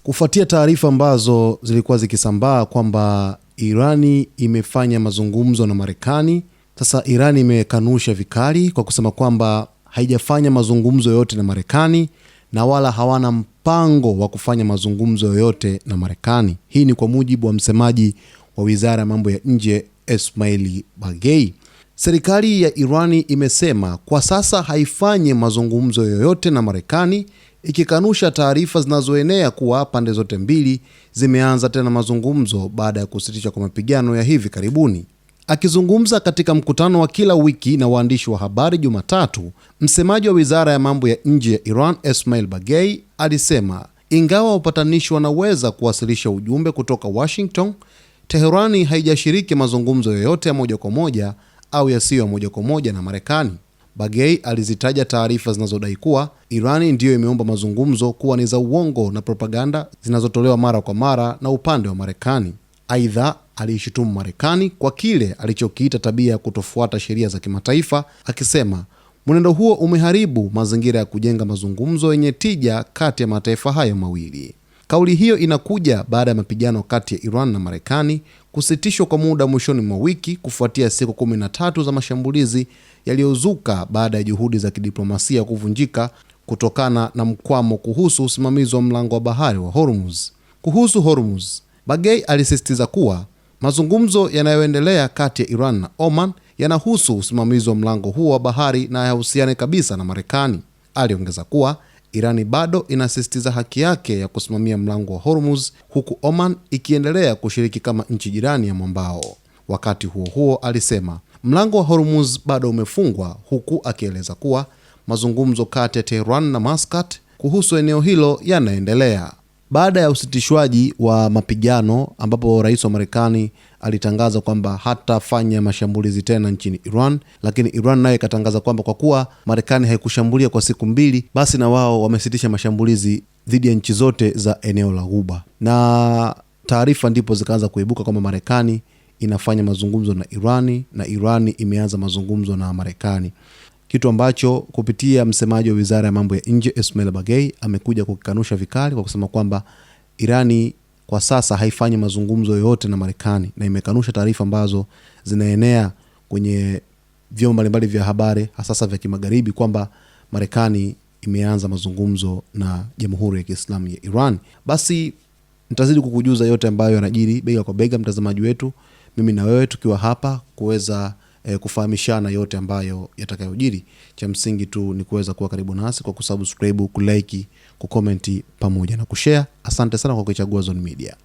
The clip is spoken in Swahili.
Kufuatia taarifa ambazo zilikuwa zikisambaa kwamba Irani imefanya mazungumzo na Marekani, sasa Irani imekanusha vikali kwa kusema kwamba haijafanya mazungumzo yoyote na Marekani na wala hawana mpango wa kufanya mazungumzo yoyote na Marekani. Hii ni kwa mujibu wa msemaji wa Wizara ya Mambo ya Nje Esmaili Bagei. Serikali ya Irani imesema kwa sasa haifanyi mazungumzo yoyote na Marekani, ikikanusha taarifa zinazoenea kuwa pande zote mbili zimeanza tena mazungumzo baada ya kusitishwa kwa mapigano ya hivi karibuni. Akizungumza katika mkutano wa kila wiki na waandishi wa habari Jumatatu, msemaji wa Wizara ya Mambo ya Nje ya Iran Esmail Bagei alisema ingawa wapatanishi wanaweza kuwasilisha ujumbe kutoka Washington, Teherani haijashiriki mazungumzo yoyote ya moja kwa moja au yasiyo ya moja kwa moja na Marekani. Bagei alizitaja taarifa zinazodai kuwa Irani ndiyo imeomba mazungumzo kuwa ni za uongo na propaganda zinazotolewa mara kwa mara na upande wa Marekani. Aidha, aliishutumu Marekani kwa kile alichokiita tabia ya kutofuata sheria za kimataifa, akisema mwenendo huo umeharibu mazingira ya kujenga mazungumzo yenye tija kati ya mataifa hayo mawili. Kauli hiyo inakuja baada ya mapigano kati ya Iran na Marekani kusitishwa kwa muda mwishoni mwa wiki kufuatia siku 13 za mashambulizi yaliyozuka baada ya juhudi za kidiplomasia kuvunjika kutokana na mkwamo kuhusu usimamizi wa mlango wa bahari wa Hormuz. Kuhusu Hormuz, Bagei alisisitiza kuwa mazungumzo yanayoendelea kati ya Iran na Oman yanahusu usimamizi wa mlango huo wa bahari na hayahusiani kabisa na Marekani. Aliongeza kuwa Irani bado inasisitiza haki yake ya kusimamia mlango wa Hormuz huku Oman ikiendelea kushiriki kama nchi jirani ya mwambao. Wakati huo huo, alisema mlango wa Hormuz bado umefungwa, huku akieleza kuwa mazungumzo kati ya Tehran na Muscat kuhusu eneo hilo yanaendelea. Baada ya usitishwaji wa mapigano ambapo rais wa Marekani alitangaza kwamba hatafanya mashambulizi tena nchini Iran, lakini Iran nayo ikatangaza kwamba kwa kuwa Marekani haikushambulia kwa siku mbili, basi na wao wamesitisha mashambulizi dhidi ya nchi zote za eneo la Ghuba. Na taarifa ndipo zikaanza kuibuka kwamba Marekani inafanya mazungumzo na Irani na Irani imeanza mazungumzo na Marekani, kitu ambacho kupitia msemaji wa Wizara ya Mambo ya Nje Ismail Bagei amekuja kukikanusha vikali kwa kusema kwamba Irani kwa sasa haifanyi mazungumzo yoyote na Marekani na imekanusha taarifa ambazo zinaenea kwenye vyombo mbalimbali vya habari hasasa vya kimagharibi kwamba Marekani imeanza mazungumzo na Jamhuri ya Kiislamu ya Iran. Basi nitazidi kukujuza yote ambayo yanajiri bega kwa bega, mtazamaji wetu, mimi na wewe tukiwa hapa kuweza kufahamishana yote ambayo yatakayojiri. Cha msingi tu ni kuweza kuwa karibu nasi kwa kusubscribe, kulike, kucomment pamoja na kushare. Asante sana kwa kuichagua Zone Media.